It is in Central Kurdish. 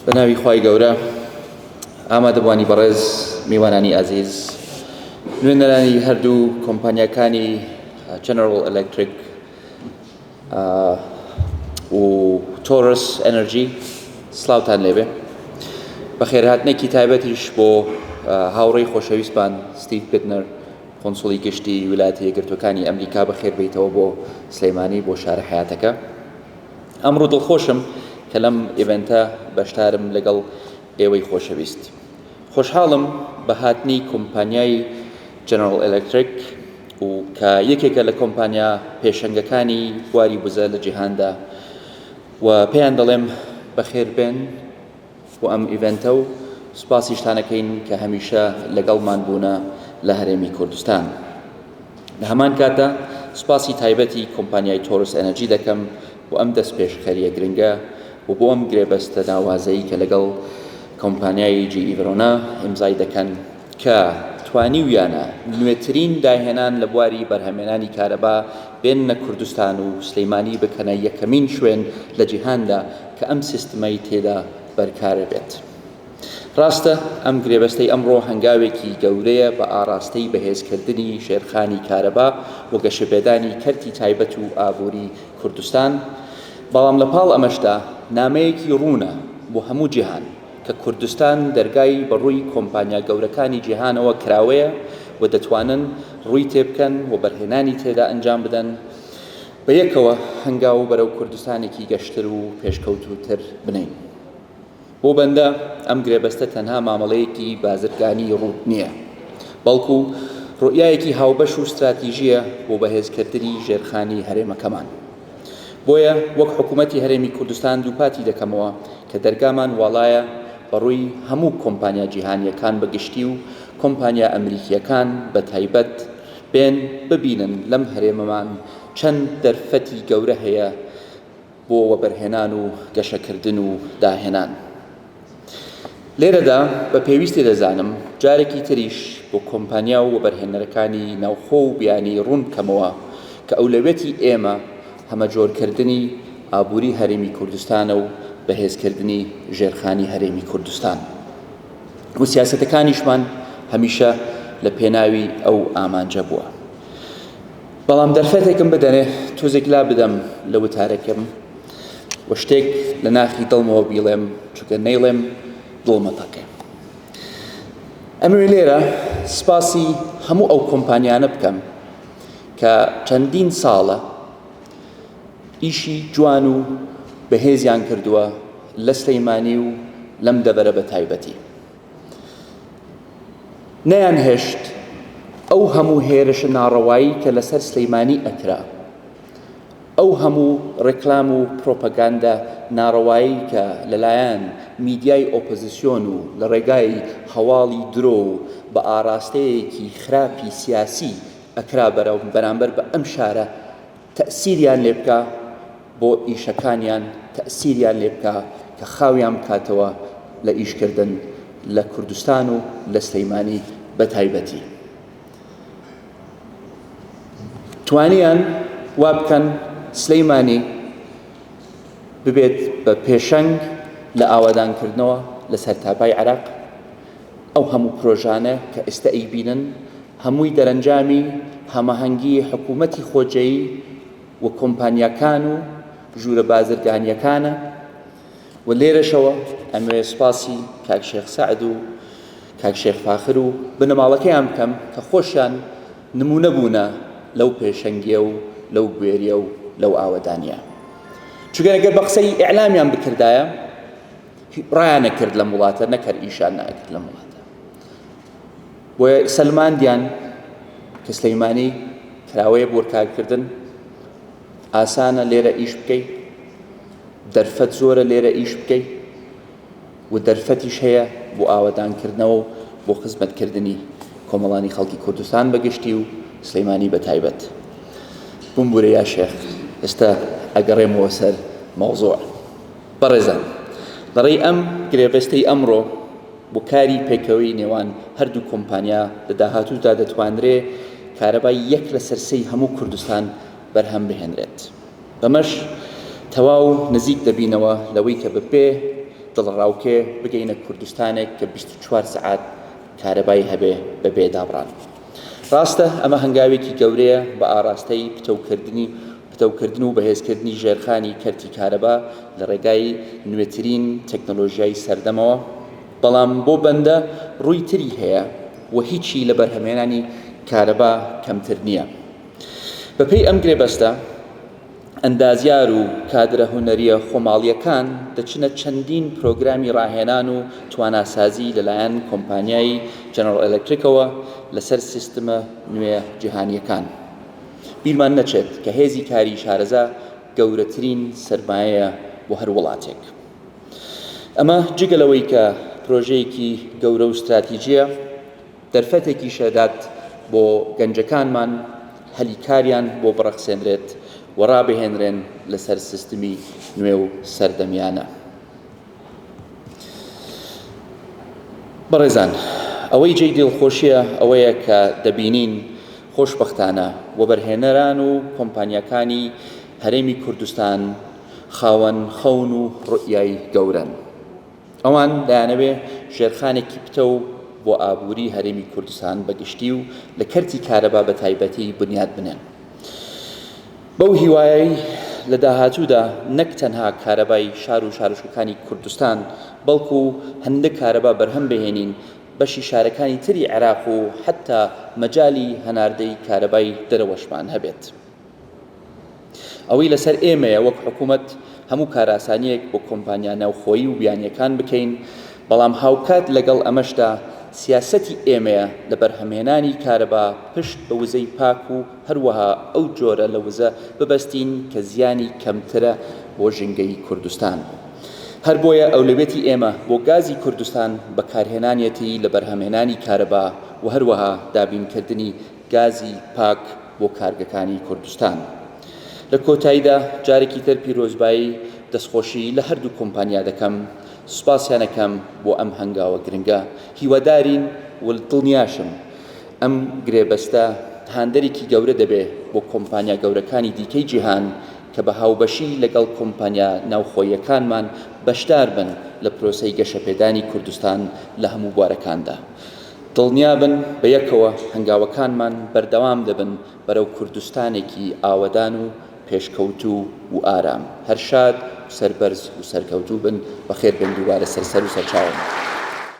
بە ناوی خوای گەورە ئامادەبوانی بەڕێز میوانانی ئازیز نوێنەرانی هەردوو کۆمپانیاکانی General Electric و Torus Energy سلااوان لێبێ بەخێرهاتنێکی تایبەتیش بۆ هاوڕێی خۆشەویستمان ستیڤ بتنەر قونسڵی گشتی ویلایەتە یەکگرتووەکانی ئەمریکا بەخێربێیتەوە بۆ سلێمانی بۆ شارە حەیاتەکە. ئەمڕۆ دڵخۆشم کە لەم event ە بەشدارم لەگەڵ ئێوەی خۆشەویست. خۆشحاڵم بە هاتنی کۆمپانیای General Electric و کە یەکێکە لە کۆمپانیا پێشەنگەکانی بواری وزە لە جیهاندا و پێیان دەڵێم بەخێربێن بۆ ئەم event ە و سوپاسیشتان ئەکەین کە هەمیشە لەگەڵمان بوونە لە هەرێمی کوردستان. لە هەمان کاتدا سوپاسی تایبەتی کۆمپانیای Torus Energy دەکەم بۆ ئەم دەستپێشخەرییە گرنگە و بۆ ئەم گرێبەستە ناوازەی کە لەگەڵ کۆمپانیای GE Vernova ئیمزای دەکەن کە توانیویانە نوێترین داهێنان لە بواری بەرهەمێنانی کارەبا بێننە کوردستان و سلیمانی بکەنە یەکەمین شوێن لە جیهاندا کە ئەم سیستمەی تێدا بەرکاربێت. ڕاستە ئەم گرێبەستەی ئەمڕۆ هەنگاوێکی گەورەیە بە ئاڕاستەی بەهێزکردنی ژێرخانی کارەبا و گەشەپێدانی کەرتی تایبەت و ئابووری کوردستان، بەڵام لە پاڵ ئەمەشدا نامەیەکی ڕوونە بۆ هەموو جیهان کە کوردستان دەرگای بە ڕووی کۆمپانیا گەورەکانی جیهانەوە کراوەیە و دەتوانن ڕووی تێبکەن و بەرهێنانی تێدا ئەنجام بدەن، بە یەکەوە هەنگاو بەرەو کوردستانێکی گەشتر و پێشکەوتووتر بنێین. بۆ بەندە ئەم گرێبەستە تەنها مامەڵەیەکی بازرگانی ڕووت نییە، بەڵکو ڕوئیایەکی هاوبەش و ستراتیژییە بۆ بەهێزکردنی ژێرخانی هەرێمەکەمان. بۆیە وەک حکومەتی هەرێمی کوردستان دووپاتی دەکەمەوە کە دەرگامان واڵایە بەڕووی هەموو کۆمپانیا جیهانییەکان بە گشتی و کۆمپانیا ئەمریکییەکان بە تایبەت بێن ببینن لەم هەرێمەمان چەند دەرفەتی گەورە هەیە بۆ وەبەرهێنان و گەشەکردن و داهێنان. لێرەدا بە پێویستی دەزانم جارێکی تریش بۆ کۆمپانیا و وەبەرهێنەرەکانی ناوخۆ و بیانی ڕوون بکەمەوە کە ئەولەویەتی ئێمە هەمەجۆرکردنی ئابووری هەرێمی کوردستانە و بەهێزکردنی ژێرخانی هەرێمی کوردستان و سیاسەتەکانیشمان هەمیشە لە پێناوی ئەو ئامانجە بووە. بەڵام دەرفەتێکم بدەنێ تۆزێک لا بدەم لە وتارەکەم و شتێک لە ناخی دڵمەوە بیڵێم چونکە نەیڵێم دڵمە تەقێ. ئەمەوێ لێرە سپاسی هەموو ئەو کۆمپانیانە بکەم کە چەندین ساڵە ئیشی جوان و بەهێزیان کردووە لە سلەیمانی و لەم دەڤەرە بە تایبەتی. نەیانهێشت ئەو هەموو هێرشە ناڕەوایی کە لەسەر سلیمانی ئەکرا، ئەو هەموو ڕێکلام و پرۆپەگاندە ناڕەوایی کە لەلایەن میدیای ئۆپۆزسیۆن و لە ڕێگای هەواڵی درۆ و بە ئاڕاستەیەکی خراپی سیاسی ئەکرا بەرامبەر بە ئەم شارە تەئسیریان لێ بکا بۆ ئیشەکانیان تەئسیریان لێ بکا کە خاویان بکاتەوە لە ئیش کردن لە کوردستان و لە سلیمانی بە تایبەتی توانیان وا بکەن سلیمانی ببێت بە پێشەنگ لە ئاوادانکردنەوە لە سەرتاپای عێراق ئەو هەموو پرۆژانە کە ئێستا ئەیبینن هەمووی دەرەنجامی هەماهەنگی حکوومەتی خۆجێیی و کۆمپانیاکان و ژوورە بازرگانییەکانە و لێرەشەوە ئەمەوێ سوپاسی کاک شێخ سەعد و کاک شێخ فاخر و بنەماڵەکەیان بکەم کە خۆشیان نموونە بوونە لەو پێشەنگیە و لەو بوێریە و لەو ئاوەدانیە چونکە ئەگەر بە قسەی ئیعلامیان بکردایە ڕایانەکرد لەم وڵاتە نەکەر ئیشان نەئەکرد لەم وڵاتە بۆیە سەلماندیان کە سلەیمانی کراوەیە بۆ کارکردن ئاسانە لێرە ئیش بکەی دەرفەت زۆرە لێرە ئیش بکەی و دەرفەتیش هەیە بۆ ئاوەدانکردنەوە و بۆ خزمەتکردنی کۆمەڵانی خەڵکی کوردستان بەگشتی و سلەیمانی بە تایبەت بمبورە یا شێخ ئێستا ئەگەڕێمەوە سەر مەوزوع بەڕێزان لەڕێی ئەم گرێبەستەی ئەمڕۆ بۆ کاری پێکەوەی نێوان هەردوو کۆمپانیا لە داهاتوودا دەتوانرێ کارەبای یەک لەسەر سێی هەموو کوردستان بەرهەم بهێنرێت. بەمەش تەواو نزیک دەبینەوە لەوەی کە بەبێ. دڵەڕاوکێ بگەینە کوردستانێک کە 24 سەعات کارەبای هەبێ بەبێ دابڕان. ڕاستە ئەمە هەنگاوێکی گەورەیە بە ئاڕاستەی پتەوکردنی پتەوکردن و بەهێزکردنی ژێرخانی کەرتی کارەبا لە ڕێگای نوێترین تەکنەلۆژیای سەردەمەوە، بەڵام بۆ بەندە ڕووی تری هەیە و هیچی لە بەرهەمهێنانی کارەبا کەمتر نییە. بەپێی ئەم گرێبەستە، ئەندازیار و کادرە هونەرییە خۆماڵییەکان دەچنە چەندین پرۆگرامی ڕاهێنان و تواناسازی لەلایەن کۆمپانیای جەنەڕڵ ئێلێکتریکەوە لەسەر سیستمە نوێ جیهانییەکان. بیرمان نەچێت کە هێزی کاری شارەزا گەورەترین سەرمایەیە بۆ هەر وڵاتێک. ئەمە جگە لەوەی کە پرۆژەیەکی گەورە و ستراتیجییە، دەرفەتێکیش ئەدات بۆ گەنجەکانمان هەلی کاریان بۆ بڕەخسێنرێت و ڕابهێنرێن لەسەر سیستمی نوێ و سەردەمیانە. بەڕێزان ئەوەی جێی دڵخۆشیە ئەوەیە کە دەبینین خۆشبەختانە وەبەرهێنەران و کۆمپانیاکانی هەرێمی کوردستان خاوەن خەون و ڕوئیای گەورەن. ئەوان دەیانەوێ ژێرخانێکی پتەو بۆ ئابووری هەرێمی کوردستان بە گشتی و لە کەرتی کارەبا بە تایبەتی بنیات بنێن. بەو هیوایەی لە داهاتوودا نەک تەنها کارەبای شار و شارۆچکەکانی کوردستان، بەڵکو هەندە کارەبا بەرهەم بهێنین بەشی شارەکانی تری عێراق و حەتتا مەجالی هەناردەی کارەبای دەرەوەشمان هەبێت. ئەوەی لەسەر ئێمەیە وەک حکومەت هەموو کارئاسانییەک بۆ کۆمپانیا ناوخۆیی و بیانییەکان بکەین، بەڵام هاوکات لەگەڵ ئەمەشدا سیاسەتی ئێمەیە لە بەرهەمهێنانی کارەبا پشت بە وزەی پاک و هەروەها ئەو جۆرە لە وزە ببەستین کە زیانی کەمترە بۆ ژینگەی کوردستان. هەر بۆیە ئەولەویەتی ئێمە بۆ گازی کوردستان بەکارهێنانیەتی لە بەرهەمهێنانی کارەبا و هەروەها دابینکردنی گازی پاک بۆ کارگەکانی کوردستان. لە کۆتاییدا جارێکی تر پیرۆزبایی دەستخۆشی لە هەردوو کۆمپانیا دەکەم، سوپاسیان ئەکەم بۆ ئەم هەنگاوە گرنگە، هیوادارین و دڵنیاشم ئەم گرێبەستە هاندەرێکی گەورە دەبێ بۆ کۆمپانیا گەورەکانی دیکەی جیهان کە بە هاوبەشی لەگەڵ کۆمپانیا ناوخۆییەکانمان بەشدار بن لە پرۆسەی گەشەپێدانی کوردستان لە هەموو بوارەکاندا. دڵنیابن بە یەکەوە هەنگاوەکانمان بەردەوام دەبن بەرەو کوردستانێکی ئاوەدان و پێشکەوتوو و ئارام. هەر شاد و سەربەرز و سەرکەوتوو بن. بەخێر بێن دووبارە سەر سەر و سەرچاوم.